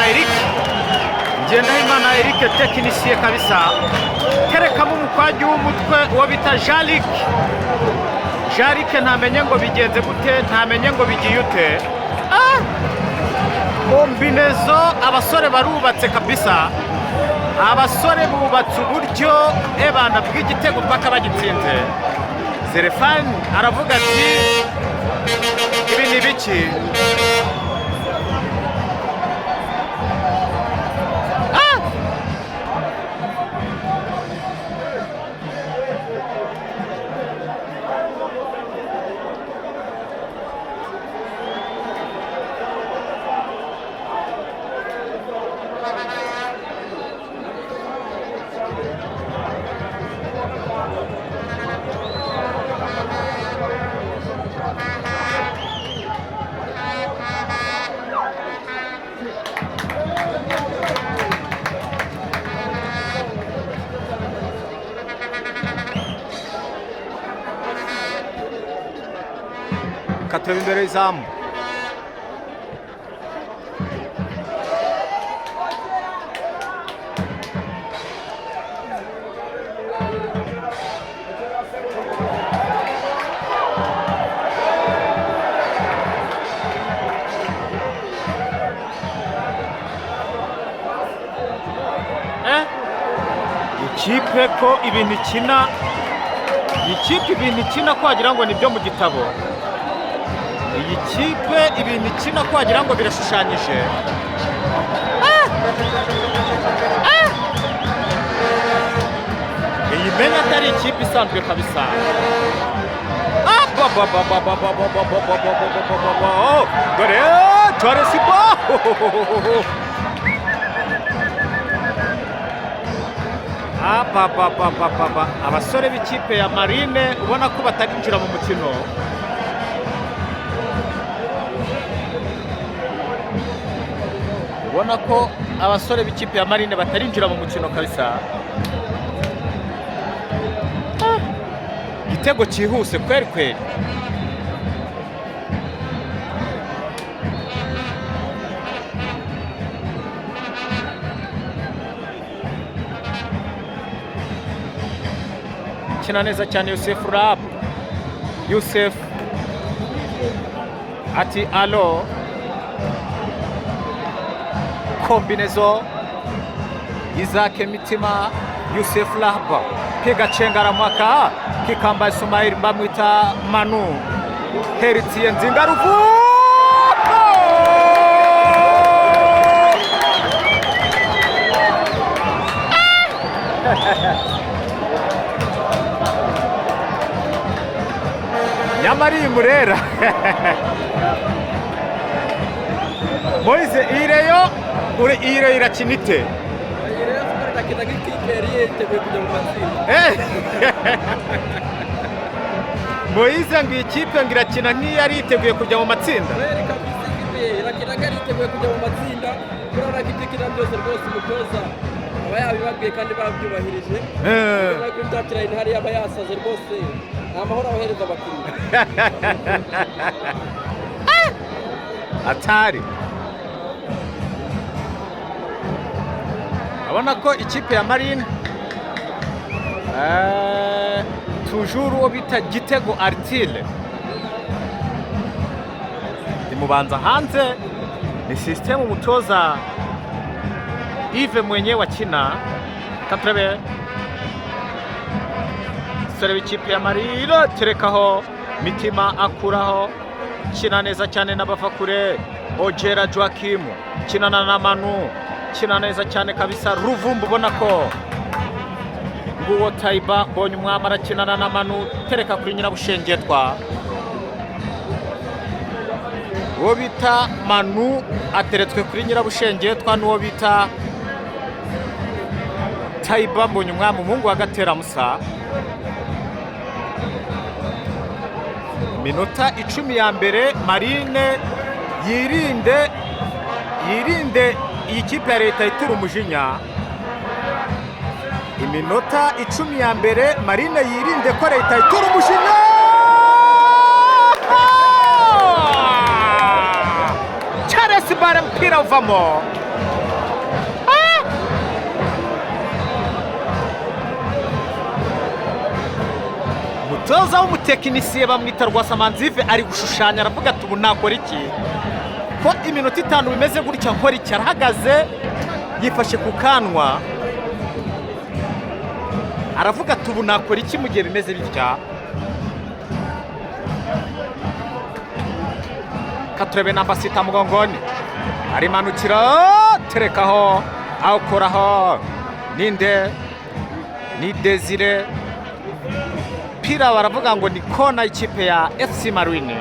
Ngendahimana Eric, Ngendahimana Eric tekinisiye kabisa, terekamo umukwagi w'umutwe uwo bita Jaric. Jaric ntamenye ngo bigenze gute, ntamenye ngo bigiye ute. Combinaison, abasore barubatse kabisa, abasore bubatse uburyo ebana bw'igitego mpaka bagitsinze. Zerefani aravuga ati ibi ni biki? Kateba imbere y'izamu. Ikipe ko ibintu ikina, ikipe ibintu ikina ko wagira ngo ni ibyo mu gitabo. Iyi kipe ibintu ikina ko wagira ngo birashushanyije. Iyi menya atari ikipe isanzwe kabisa. Ba, ba, ba, ba, ba, ba, ba, ba, ba, ba, ba, ba, ba, ba, ba. Oh, dore Charles Ba. Ah, ba, ba, ba, ba, ba, ba. Abasore b'ikipe ya Marine ubona ko batarinjira mu mukino. Ubona ko abasore b'ikipe ya Marine batarinjira mu mukino kabisa. Igitego cyihuse kweri kweri. Kina neza cyane Yusuf Rab. Yusuf ati alo. Combinaison Isaac Mitima, Yusuf Rahba piga chenga aramwaka kikamba Ismail bamwita Manu Heritier Nzinga Ruvuko. Nyamara iyi Murera Moise, iyi Rayon iyi Rayon irakina ite? Iyi Rayon Sport irakina nk'ikipe yari yiteguye kujya mu matsinda. Moise ngo iyi kipe ngo irakina nk'iyari yiteguye kujya mu matsinda. Kubera kabisa ikipe irakina nk'iyari yiteguye kujya mu matsinda, urabona ko ibyo ikina byose rwose umutoza aba yabibabwiye kandi babyubahirije. Urabona ko touchline hariya aba yasaze rwose, ni amahoro abahereza abakinnyi. Atari urabona ko ikipe ya Marine toujours uwo bita Gitego Artile imubanza hanze, ni système umutoza Yves mwenyewe akina. Katurebe sore w'ikipe ya Marine terekaho Mitima akuraho, kina neza cyane n'abavakure Ojera Joachim kinana na Manu, kina neza cyane kabisa Ruvumbu, ubona ko nguwo Taiba mbonye umwami arakinana na Manu, tereka kuri Nyirabushengetwa. Uwo bita Manu ateretswe kuri Nyirabushengetwa n'uwo bita Taiba mbonye umwami, umuhungu wa Gatera Musa. Minota 10 ya mbere Marine yirinde, yirinde iyi kipe ya leta itura umujinya. Iminota 10 ya mbere Marine yirinde ko leta itura umujinya. Charles Bare mpira uvamo. Umutoza w'umutekinisiye bamwita Rwasamanzive, ari gushushanya, aravuga ati: "Ubu nakora iki ko iminota 5 bimeze gutya? Nkora iki?" Arahagaze, yifashe ku kanwa, aravuga ati: "Ubu nakora iki mu gihe bimeze bitya?" Katurebe namba sita mugongoni, arimanukira, terekaho, awukoraho. Ninde? Ni Desire. Pira baravuga ngo ni kona y'ikipe ya FC Marine.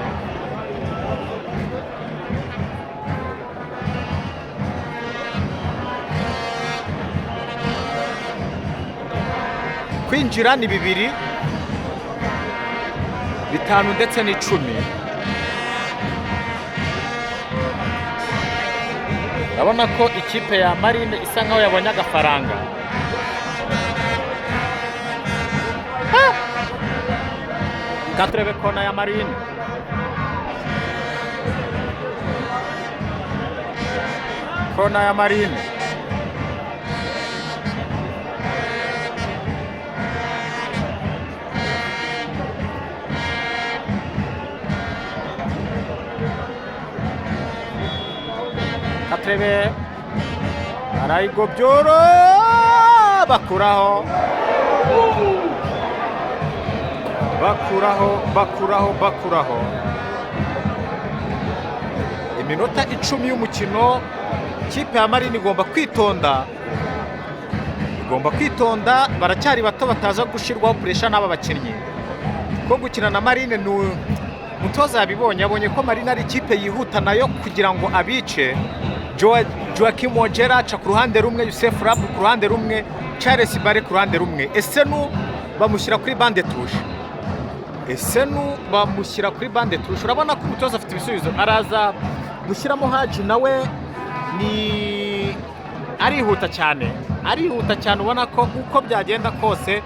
Kwinjira ni bibiri, bitanu ndetse n'10. Urabona ko ikipe ya Marine isa nkaho yabonye agafaranga. Katurebe kona ya Marine. Kona ya Marine. Katurebe, arayigobyoro, bakuraho, bakuraho, bakuraho, bakuraho. Iminota 10 y'umukino, ikipe ya Marine igomba kwitonda, igomba kwitonda. Baracyari bato, bataza gushyirwaho pressure n'aba bakinnyi ko gukina na Marine. Ni umutoza yabibonye, yabonye ko Marine ari ikipe yihuta nayo kugira ngo abice. Joaquim Ojera aca ku ruhande rumwe, Yusef Rabu ku ruhande rumwe, Charles Bare ku ruhande rumwe. Esenu bamushyira kuri banc de touche. Esenu bamushyira kuri banc de touche. Urabona ko umutoza afite ibisubizo. Araza gushyiramo Haji, nawe ni arihuta cyane, arihuta cyane. Ubona ko uko byagenda kose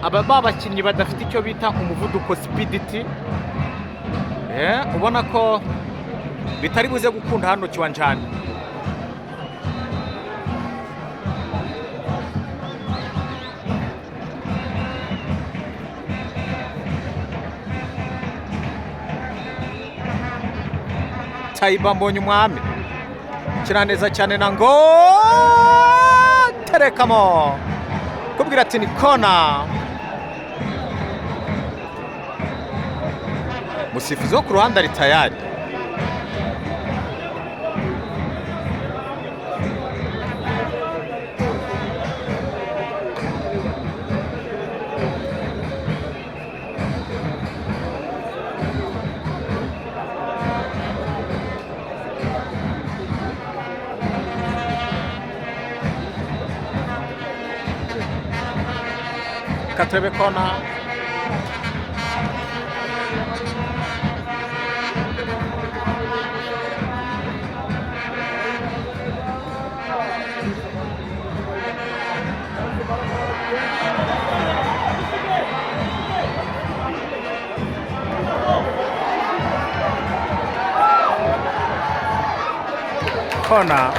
aba ba bakinnyi badafite icyo bita umuvuduko, speed. Ubona ko bitari buze gukunda hano kiwanjani. Tayiba mbonye umwami kira neza cyane na ngo terekamo, kubwira ati ni kona. Musifuzi wo ku ruhande ari tayari. Katurebe kona. Kona.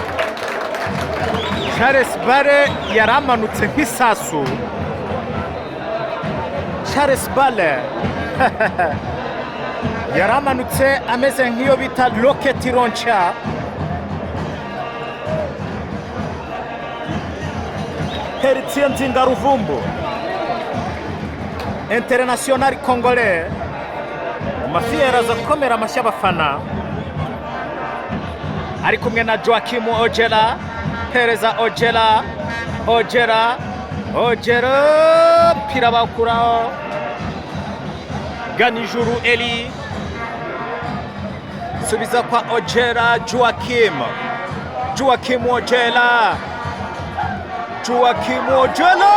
Charles Bare yaramanutse nk'isasu. Charles Bare yaramanutse ameze nk'iyo bita rocket launcher. Heritier Nzinga Ruvumbu, international congolais, mafiyeri aza gukomera amashyi abafana. Ari kumwe na Joaquim Ojera. Hereza Ojera, Ojera, Ojera, pira bawukuraho. Ganijuru Eli subiza kwa Ojera Joaquim, Joaquim Ojera, Joaquim Ojera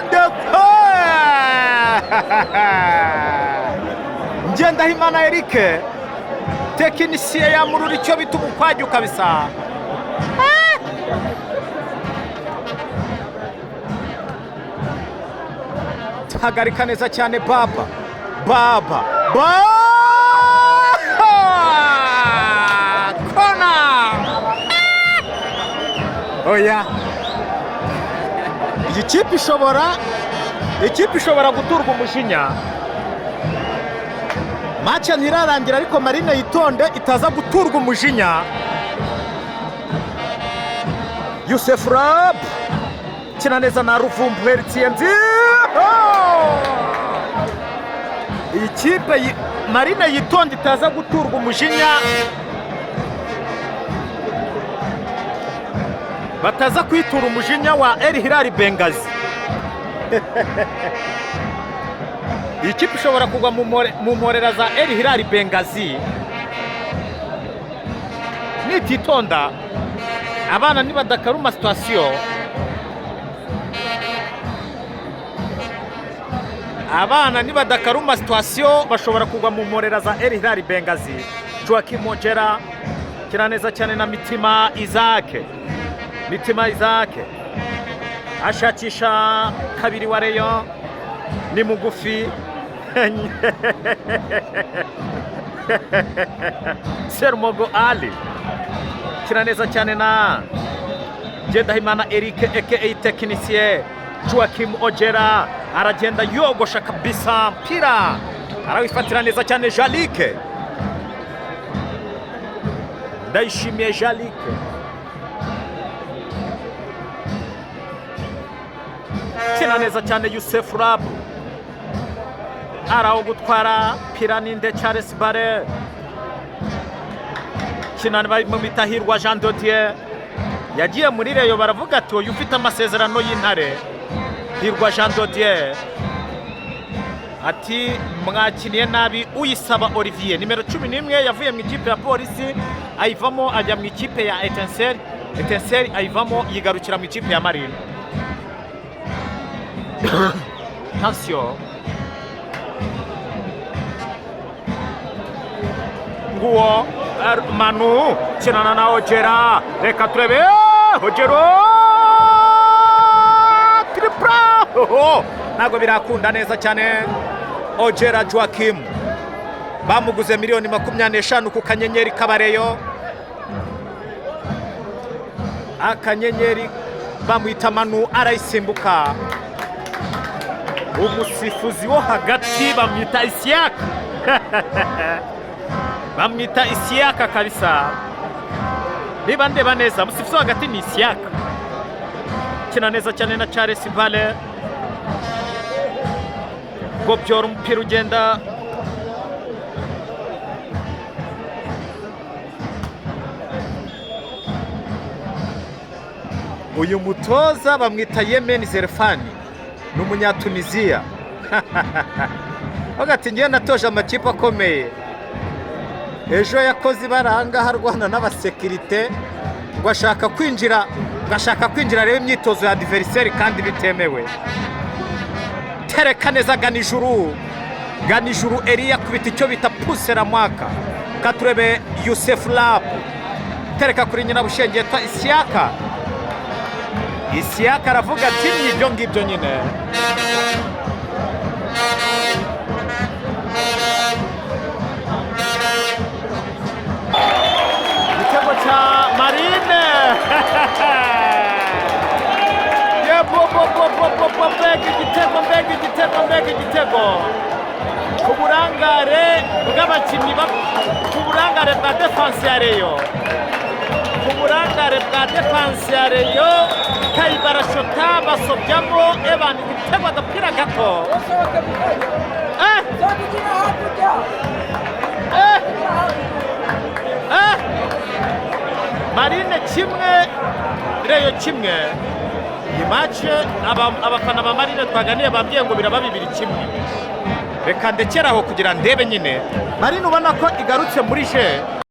ndekwe. Ngendahimana Eric, tekinisiye, yamurura icyo bita umukwajyu kabisa. Hagarika neza cyane baba, baba, baba, kona. Oya, iyi kipe ishobora Ikipe ishobora guturwa umujinya. Match ntirarangira, ariko Marine yitonde itaza guturwa umujinya. Yusef Rab kina neza na Ruvumbu Heritienzi. Iyi kipe Marine yitonde itaza guturwa umujinya, bataza kwitura umujinya wa El Hilal Bengazi. Iyi kipe ishobora kugwa mu mporera za El Hilal Bengazi nititonda. Abana nibadakaruma situation, abana nibadakaruma situation, bashobora kugwa mu mporera za El Hilal Bengazi. Joaquim Ojera kina neza cyane na Mitima Isaac. Mitima Isaac ashakisha kabiri wa Rayon, ni mugufi Serumogo Ali kina neza cyane na Jendahimana Eric aka Technicien. Joaquim Ojera aragenda yogosha kabisa, mpira arawifatira neza cyane. Jalike, Ndayishimiye Jalike kina neza cyane. Yusef Rabu arawo gutwara Piraninde. Charles Bare kina mu Mitahirwa Jean Dodier, yagiye muri Rayon, baravuga ati: "Uyu ufite amasezerano y'Intare." Hirwa Jean Dodier ati: "Mwakiniye nabi." Uyisaba Olivier, nimero 11, yavuye mu ikipe ya Polisi, ayivamo ajya mu ikipe ya Etincelle, Etincelle ayivamo yigarukira mu ikipe ya Marine. Attention, nguwo Manu kinana na Ojera, reka turebe. Ojero tripla. Oho, ntabwo birakunda neza cyane. Ojera Joaquim bamuguze miliyoni 25 ku kanyenyeri k'abareyo, akanyenyeri bamwita Manu arayisimbuka. Umusifuzi wo hagati bamwita Isiyaka, bamwita Isiyaka kabisa. Niba ndeba neza, umusifuzi wo hagati ni Isiyaka. Kina neza cyane na Charles Vale Gobyora, umupira ugenda. Uyu mutoza bamwita Yemen Zerefani, ni Umunyatunisiya. Avuga ati: "Ngewe natoje amakipe akomeye." Ejo yakoze ibaranga arwana n'abasekirite ngo ashaka kwinjira arebe imyitozo ya adversaire kandi bitemewe. Tereka neza, Ganijuru, Ganijuru Eliya akubita icyo bita pusera mwaka. Katurebe Yusef Lab tereka kuri nyina Bushengeta Isiyaka. Isiyaka aravuga ati: "Ni ibyo ngibyo nyine." Igitego cya Marine! Yebobobobobobo, mbega igitego, mbega igitego, mbega igitego! Ku burangare bw'abakinnyi, ku burangare bwa défense ya Rayon, ku burangare bwa défense ya Rayon, Kayibarashota basobyamo ebana igitego, agapira gato. Usohoke mu kanya. Sohoka ukina hakurya. Marine 1, Rayon 1. Iyi match abafana ba Marine twaganiye bambwiye ngo biraba 2-1. Reka ndekere aho kugira ndebe nyine. Marine ubona ko igarutse muri jeu.